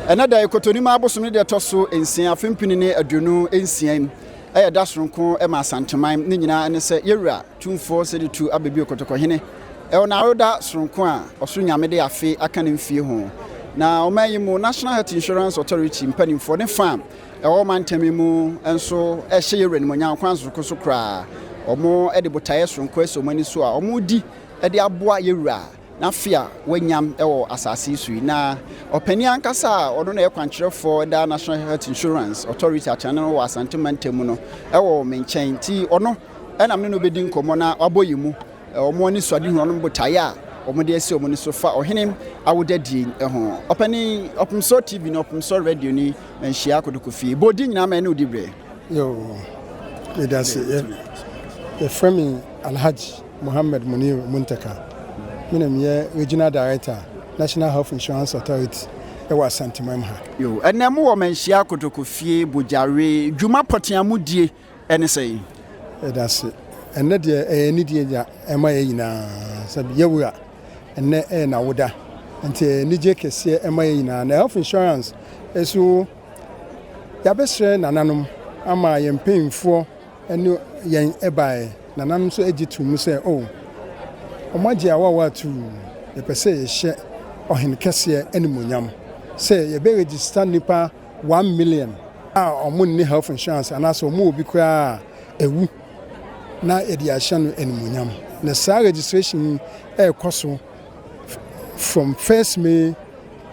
Ɛnɛ da yi, Kɔtɔnim abosom ne deɛ ɛtɔ so 6, afe 2026 yi, ɛyɛ da soronko ma Asanteman. Ne nyinaa ne sɛ yɛwura Tumfoɔ Sɛdetu Abɛbio Kɔtɔkɔhene ɛwɔ n'awoda soronko a ɔsoro Nyame de afe aka ne mfie ho. Na ɔman yi mu National Health Insurance Authority mpanimfoɔ ne fa a ɛwɔ mantam yi mu nso ɛhyɛ yɛwura animuonyam kwan soronko so koraa. Wɔn de botaeɛ soronko asi wɔn ani so a wɔredi de aboa yɛwura n'afe a wanyam wɔ asase yi so yi. Na ɔpanin ankasa a ɔno na ɛyɛ kwankyerɛfoɔ da National Health Insurance Authority akyerɛ no wɔ Asante mantam mu no ɛwɔ me nkyɛn, nti ɔno ɛna me ne no bɛdi nkɔmmɔ na wabɔ yɛn mu wɔn ani so adehunu ɔno botaeɛ a wɔde asi wɔn ani so fa ɔhene awodadie ho. Ɔpanin, Ɔpemsɔ TV ne Ɔpemsɔ Radio ni Manhyia Kotoko Fie bɔdi nyinaa ma ɛne odi berɛ. Yo, meda ase. Yɛfrɛ me Alhaji Mohammed Munir Muntaka. Me na meyɛ Regional Director, National Health Insurance Authority ɛwɔ Asanteman ha. Yo, ɛnɛ mo wɔ Manhyia Kotoko Fie Bogyawe, dwuma pɔtee a modie ɛne sɛn? Yɛda ase. Ɛnnɛ deɛ ɛyɛ anidie gya ɛma yɛn nyinaa sɛ yɛwura ɛnnɛ ɛyɛ n'awoda, nti ɛyɛ anigye kɛseɛ ɛma yɛn nyinaa. Na health insurance nso, yɛabɛsrɛ nananom ama yɛn mpanyinfoɔ ne yɛn ɛbaeɛ. Nananom nso agye to mu sɛ, oh, wɔn agye awawa atuu, yɛpɛ sɛ yɛhyɛ ɔhene kɛseɛ animuonyam sɛ yɛbɛ register nipa 1 million a wɔn nni health insurance anaasɛ wɔn wɔ bi koraa a ɛwu na yɛde ahyɛ no animuonyam. Na saa registration yi ɛrekɔ so from 1st May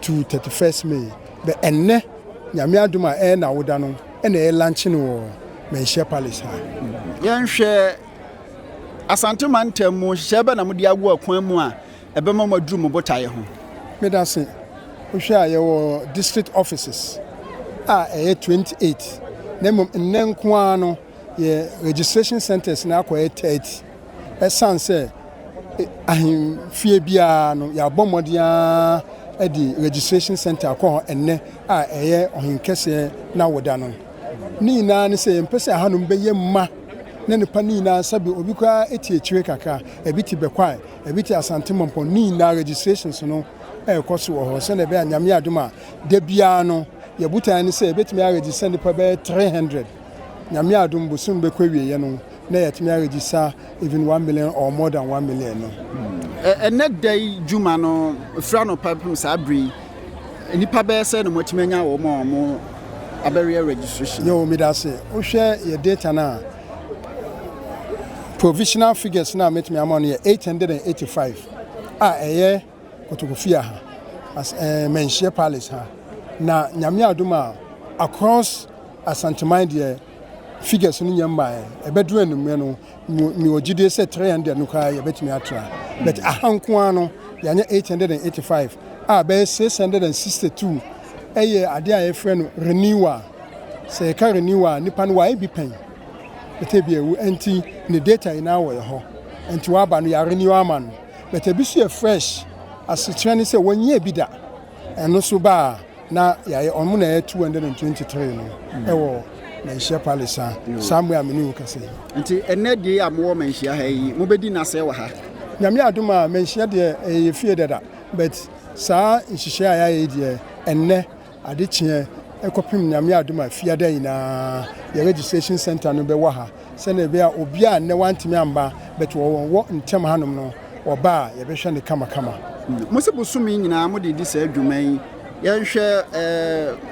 to 31st May, but ɛnnɛ, Nyame adom a ɛyɛ n'awoda no, ɛna ɛyɛ launch no wɔ Manhyia Palace ha. Yɛnhwɛ Asante mantam mu nhyehyɛe bɛ na mode agu akwan mu a ɛbɛma mo aduru mo botaeɛ ho? Meda se. Wohwɛ a, yɛwɔ district offices a ɛyɛ 28, na mmom nnɛ nko ara no yɛ registration centers na akɔyɛ 30, ɛsiane sɛ ahemfie biara no yɛabɔ mmɔden ara de registration center akɔ hɔ ɛnnɛ a ɛyɛ ɔhen kɛseɛ n'awoda no. Ne nyinaa ne sɛ yɛmpɛ sɛ ahanom bɛyɛ mma na nipa ne nyinaa, sɛbi, obi koraa ti akyire kakra, ebi te Bɛkwae, ebi te Asante Mɔmpɔn, ne nyinaa registrations no ɛrekɔ so wɔ hɔ, sɛnea ɛbɛyɛ a Nyame adom a da biara no yɛbotae ne sɛ yɛbɛtumi aregister nipa bɛyɛ 300. Nyame adom, bosom bɛkɔ awieɛ no na yɛtumi aregister even 1 million or more than 1 million no. Ɛnɛ da yi dwuma no, fira no pɛpem saa bere yi, nnipa bɛyɛ sɛ na moatumi anya wɔn a wɔn abɛyɛ registration? Yo, meda ase. Wohwɛ yɛ data no a, provisional figures no a mɛtumi ama no yɛ 885 a ɛyɛ Kotokofia ha as Manhyia Palace ha. Na Nyame adom a, across Asanteman deɛ, figures no nyɛ mmaeɛ. Ɛbɛduru anummerɛ no, mewɔ gyidie sɛ 300 no koraa yɛbɛtumi atra, but aha nko ara no yɛanyɛ 885 a bɛyɛ 662 ɛyɛ adeɛ a yɛfrɛ no renewal. Sɛ yɛka renewal a, nipa no wayɛ bi pɛn bɛtɛ bi awu, nti ne data nyinaa wɔ yɛ hɔ, nti waba no yɛarenew ama no. But ebi nso yɛ fresh, asekyerɛ ne sɛ wɔnyɛ bi da, ɛno nso ba a na yɛayɛ. Ɔmo na ɛyɛ 223 no ɛwɔ Manhyia Palace a saa mmerɛ a mene wo kasa yi. Nti ɛnɛ deɛ a mowɔ Manhyia ha yi, mobɛdi n'asɛ wɔ ha? Nyame adom a, Manhyia deɛ ɛyɛ yɛ fie dada, but saa nhyehyɛe a yɛayɛ yi deɛ, ɛnnɛ ade kyeɛ ɛkɔpem Nyame adom a fiada nyinaa yɛ registration center no bɛwɔ ha, sɛnea ɛbɛyɛ a obiara a nnɛ wantumi amba but wɔwɔ ntɛm hanom no, wɔba a yɛbɛhwɛ ne kamakama. Mo sɛ bosome nyinaa mode di saa adwuma yi. Yɛnhwɛ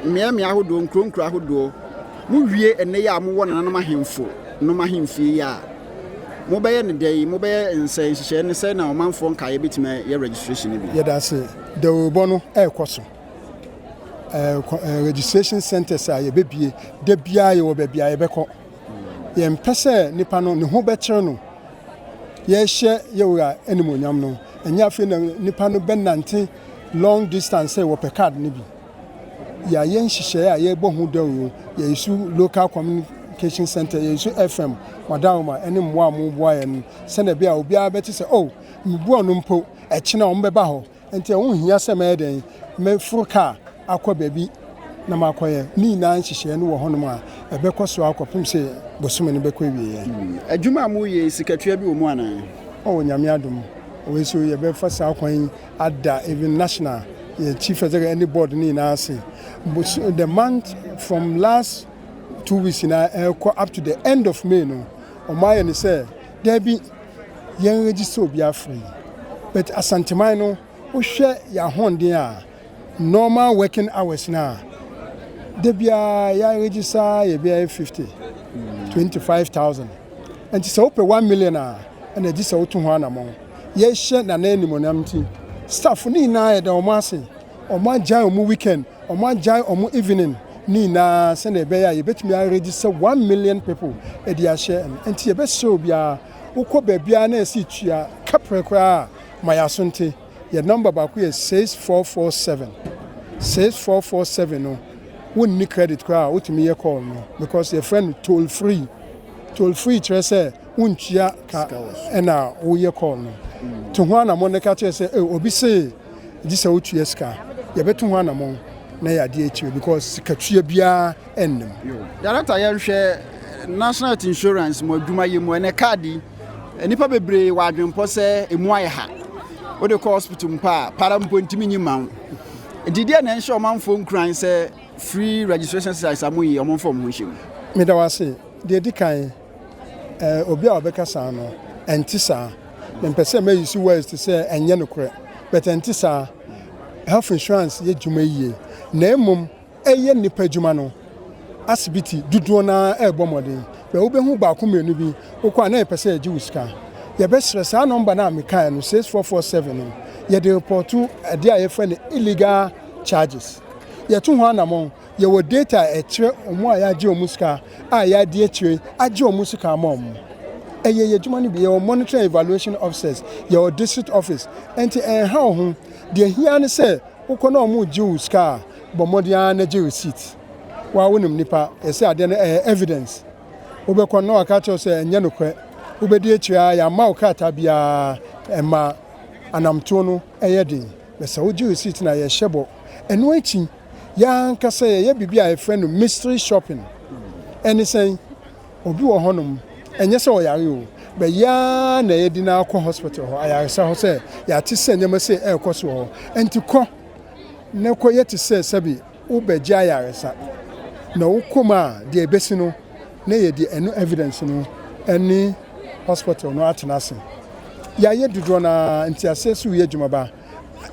mmeammea ahodoɔ, nkuro nkuro ahodoɔ. Mowie ɛnnɛ yi a mowɔ nananom ahemfo nom ahemfie yi a, mobɛyɛ ne dɛ yi, mobɛyɛ nsɛ nhyehyɛeɛ ne sɛ na ɔmanfoɔ nkaeɛ bɛtumi ayɛ registration no bi? Yɛda ase. Dawurobɔ no ɛrekɔ so. Registration centers a yɛbɛbie da biara, yɛwɔ baabi a yɛbɛkɔ. Yɛmpɛ sɛ nipa no ne ho bɛkyerɛ no yɛhyɛ yɛwura animonyam no, ɛnyɛ afei na nipa no bɛnante long distance sɛ wɔpɛ card no bi. Yɛayɛ nhyehyɛeɛ a yɛrebɔ ho dawuro. Yɛyisu local communication center, yɛyisu FM wadaroma ne mmoa a moboa yɛn no, sɛnea ɛbɛyɛ a obiara bɛte sɛ, oh, meboa no mpo ɛkyena wɔn bɛba hɔ, nti ɛho hia sɛ mɛyɛ dɛn mɛforo kaa akɔ baabi na makɔyɛ. Ne nyinaa nhyehyɛeɛ no wɔ hɔnom a ɛbɛkɔ so akɔpem sɛ bosome no bɛkɔ awieɛ. Adwuma a moyɛ, sikatua bi wɔ mu anaa? Ɔwɔ Nyame adom, wei so yɛbɛfa saa kwan yi ada even national Yɛ chief executive ne board no nyinaa ase. The month from last 2 weeks na ɛrekɔ up to the end of May no, ɔmo ayɛ ne sɛ daabi, yɛn register obi afiri. But Asanteman no, wohwɛ yɛn ahoɔden a, normal working hours na da biara yɛ register yɛ bɛyɛ 50 25,000. Nti sɛ wopɛ 1 million a, ɛna gye sɛ woto ho anammɔn. Yɛhyɛ Nana animonyam nti, staff ne nyinaa yɛda wɔn ase. Wɔn agyae wɔn weekend, wɔn agyae wɔn evening ne nyinaa sɛnea ɛbɛyɛ a yɛbɛtumi aregister 1 million people ɛde ahyɛ ɛno. Nti yɛbɛsrɛ obiara, wokɔ baabiara na yɛsi tua kaprɛ koraa ma yɛaso. Nte yɛ number baako yɛ 6447 6447 no. Wonni credit koraa a, wotumi yɛ call no because yɛfrɛ no toll free. Toll free kyerɛ sɛ wontua ka ɛna woyɛ call no. To ho anammɔn no ka kyerɛ sɛ eh, obi se gye sɛ wotua sika. Yɛbɛto ho anammɔn na yɛ adeɛ akyire because sikatua biara ɛnnim. Director, yɛnhwɛ National Health Insurance mu adwuma yɛ mu. Ɛnɛ kaadi, nnipa bebree wɔ adwempɔ sɛ emu ayɛ ha, wode kɔ hospital mpo a, para mpo ntumi nyi ma wo. Nti deɛ na ɛnhyɛ ɔmanfoɔ nkuran sɛ free registration exercise a moyi, ɔmomfa ɔmo ho nhyɛ mu? Meda wase. Deɛ di kan, obi a ɔbɛka saa no, ɛnte saa. Mempɛ sɛ mɛyi so words te sɛ ɛnyɛ nokorɛ, but ɛnte saa. Health insurance yɛ dwuma yie, na mmom ɛyɛ nipa adwuma no. Asibiti dodoɔ naa ɛrebɔ mmɔden bɛ wobɛhu baako mmienu bi wokɔ a na yɛpɛ sɛ yɛgye wo sika. Yɛbɛsrɛ, saa number no a mekaeɛ no, 6447 no, yɛde report adeɛ a yɛfrɛ no illegal charges. Yɛto ho anammɔn. Yɛwɔ data a ɛkyerɛ ɔmo a yɛagye ɔmo sika a yɛade akyire agye ɔmo sika ama ɔmo. Ɛyɛ yɛ adwuma no bi. Yɛwɔ monitoring and evaluation officers, yɛwɔ district office, nti ɛnha wo ho. Deɛ hia ne sɛ wokɔ na ɔmo gye wo sika a, bɔ mmɔden ara na gye receipt. Wa wonim nipa yɛsɛ adeɛ no ɛyɛ evidence. Wobɛkɔ na waka kyerɛw sɛ ɛnyɛ nokorɛ, wobɛdi akyire a yɛama wo krataa biara ɛma anamtoɔ no ɛyɛ den. Na sɛ wogye receipt na yɛhyɛ bɔ. Ɛno akyi, yɛankasa yɛyɛ biribi a yɛfrɛ no mystery shopping. Ɛne sɛn? Obi wɔ hɔnom, ɛnyɛ sɛ ɔyare o, bɛyaa na yɛde no akɔ hospital hɔ, ayaresa hɔ, sɛ yɛate sɛ nneɛma sɛ ɛrekɔ so wɔ hɔ, nti kɔ na kɔ yɛ te sɛ sɛbi wobɛgye ayaresa. Na wokɔ mu a, deɛ ɛbɛsi no na yɛde ɛno evidence no ɛne hospital no atena ase. Yɛayɛ dodoɔ na nti aseɛ so yɛ adwuma ba.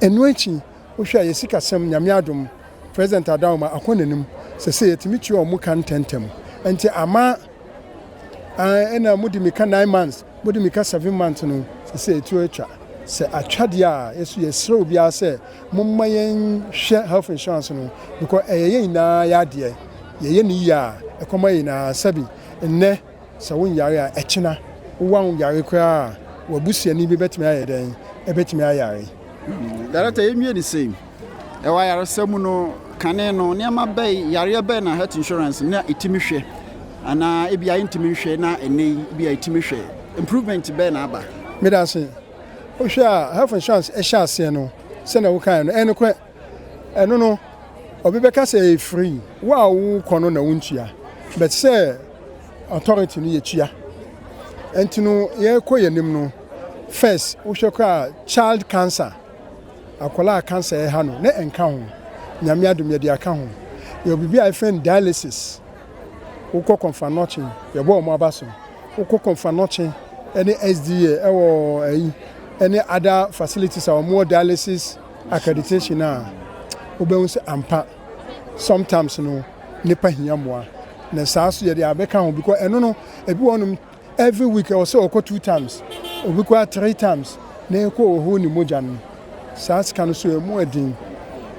Ɛno akyi, wohwɛ a, yɛsi kasɛm, Nyame adom, President Adawoma akɔ n'anim sɛ yɛtumi tua ɔmo ka ntɛntɛm. Nti ama ɛna mode mika 9 months, mode mika 7 months no, sɛ ɛtu atwa sɛ atwa deɛ a, yɛso yɛsrɛ obiara sɛ momma yɛnhwɛ health insurance no because ɛyɛ yɛn nyinaa yɛ adeɛ. Yɛyɛ ne yie a, ɛkɔma yɛ nyinaa. Sɛbi, nnɛ sɛ wonyare a, ɛkyena wowa yare koraa a, wabusuani bi bɛtumi ayɛ dɛn? Ɛbɛtumi ayare. Director, yɛnwie ne sei. Ɛwɔ ayaresa mu no, kane no, nneɛma bɛn, yareɛ bɛn na health insurance na ɛtumi hwɛ anaa ebi a ɛntumi nhwɛ, na ɛnɛ yi ebi a ɛtumi hwɛ? Improvement bɛn na aba? Meda ase. Wohwɛ a, health insurance ɛhyɛ aseɛ no, sɛnea wokae no, ɛno korɛ ɛno no, obi bɛka sɛ ɛyɛ free. Wo a wokɔ no na wontua, but sɛ authority no yɛtua. Nti no, yɛkɔ yɛn anim no, first wohwɛ koraa, child cancer, akwadaa a cancer ɛha no, na ɛnka ho. Nyame adom, yɛde aka ho. Yɛwɔ biribi a yɛfrɛ no dialysis. Wokɔ Komfo Anokye, yɛbɔ wɔn aba so. Wokɔ Komfo Anokye ɛne SDA ɛwɔ ɛyi ɛne other facilities a wɔn wɔ dialysis accreditation a, wobɛhu sɛ ampa, sometimes no nipa hia mmoa na saa so yɛde abɛka ho because ɛno no, ebi wɔ nom every week ɛwɔ sɛ ɔkɔ two times, obi kɔ three times na ɛkɔ wɔ hɔ ne mogya no. Saa sika no so emu ɛden.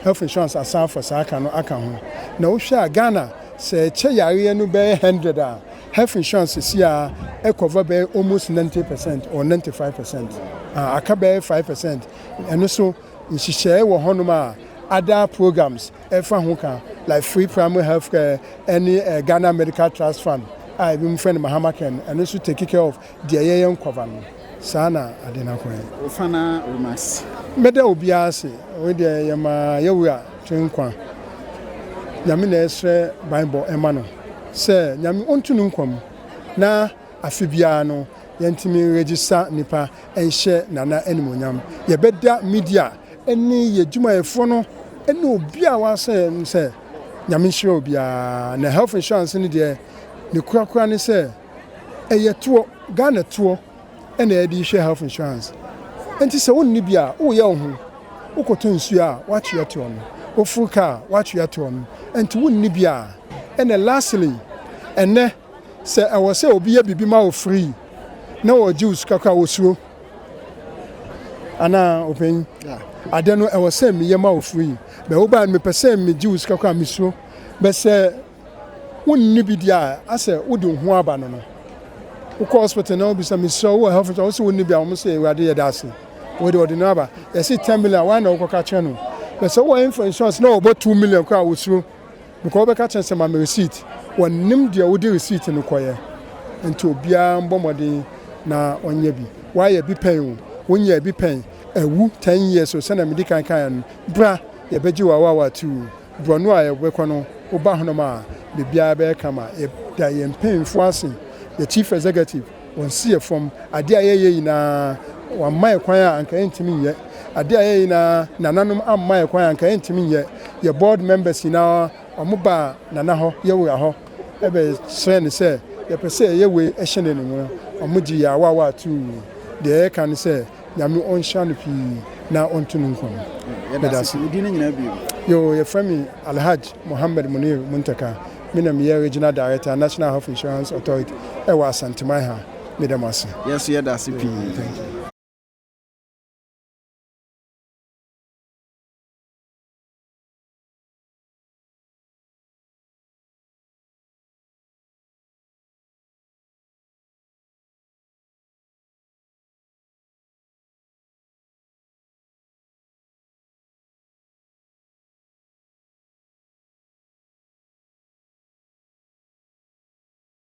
Health insurance asan afa saa aka no aka ho. Na wohwɛ a, Ghana, sɛ ɛkyɛ yareɛ no bɛyɛ 100 a, health insurance si a ɛcover bɛyɛ almost 90% or 95%. Aka bɛyɛ 5%. Ɛno so nhyehyɛe wɔ hɔnom a other programs ɛfa ho ka, like free primary health care ɛne Ghana Medical Trust Fund a ebi mu frɛ no Mahama Care no, ɛno nso take care of deɛ yɛyɛ nkɔva no. Saa na ade no akɔyɛ. Wo final remarks? Mɛda obiara ase. Wei deɛ, yɛma yɛwura to nkwa. Nyame na ɛsrɛ banbɔ ɛma no sɛ Nyame ɔntu no nkwa mu na afe biara no yɛntumi register nipa ɛnhyɛ Nana animonyam. Yɛbɛda media. ne yɛn adwumayɛfoɔ no ne obi a wasɛ yɛn sɛ Nyame nhyira obiara. Na health insurance no deɛ ne kurakura ne sɛ ɛyɛ toɔ, Ghana toɔ ɛna yɛde hwɛ health insurance. Nti sɛ wonni bi a, woyɛ wo ho. Wokɔtɔ nsuo a, woatua toɔ no. Woforo kaa a, woatua toɔ no. Nti wonni bi a, ɛna lastly, ɛnɛ sɛ ɛwɔ sɛ obi yɛ biribi ma wo free na wɔgye wo sika koraa, wɔsuro. Anaa ɔpanyin, ade no ɛwɔ sɛ meyɛ ma wo free. Bɛ wobaa no mepɛ sɛ megye wo sika koraa, mesuro. Bɛ sɛ wonni bi deɛ a, asɛ wode wo ho aba no no. Wokɔ hospital na wobisa, mesrɛ wo wɔ health insurance, wo sɛ wonni bi a, wɔn sɛ Awurade yɛda ase. Wei deɛ ɔde no aba. Yɛse 10 million, wɔn na wokɔka kyerɛ no. Bɛ sɛ wowɔ health insurance na wɔbɔ 2 million koraa, wɔsuro. Because wobɛka kyerɛ sɛ ma me receipt. Wɔnnim deɛ wode receipt no kɔyɛ. Nti obiara mbɔ mmɔden na ɔnyɛ bi. Woayɛ bi pɛn o, wonyɛɛ bi pɛn, awu 10 years o, sɛnea medi kan kaeɛ no, bra yɛbɛgye wo awaawa atuu. Borɔno a yɛbɛkɔ no, woba honom a, biribiara bɛyɛ kama. Yɛda yɛn mpanyimfoɔ ase, yɛn chief executive, wɔnsi yɛn fam. Adeɛ a yɛyɛ nyinaa, wɔamma yɛn kwan a anka yɛntumi nyɛ. Adeɛ a yɛyɛ nyinaa, nananom amma yɛn kwan a anka yɛntumi nyɛ. Yɛn board members nyinaa, wɔn baa nana hɔ, yɛwura hɔ, ɛbɛsrɛ no sɛ yɛpɛ sɛ yɛyɛ wei hyɛ no animuonyam. Wɔn gye yɛn awaawa atuu. Deɛ yɛka ne sɛ, Nyame ɔnhyira no pii na ɔnto no nkwa mu. Yɛda ase. Wo din no nyinaa bio? Yoo, yɛfrɛ me Alhaj Mohammed Munir Muntaka. Me na meyɛ Regional Director, National Health Insurance Authority ɛwɔ Asanteman ha. Meda mo ase. Yɛn nso yɛda ase pii. Thank you.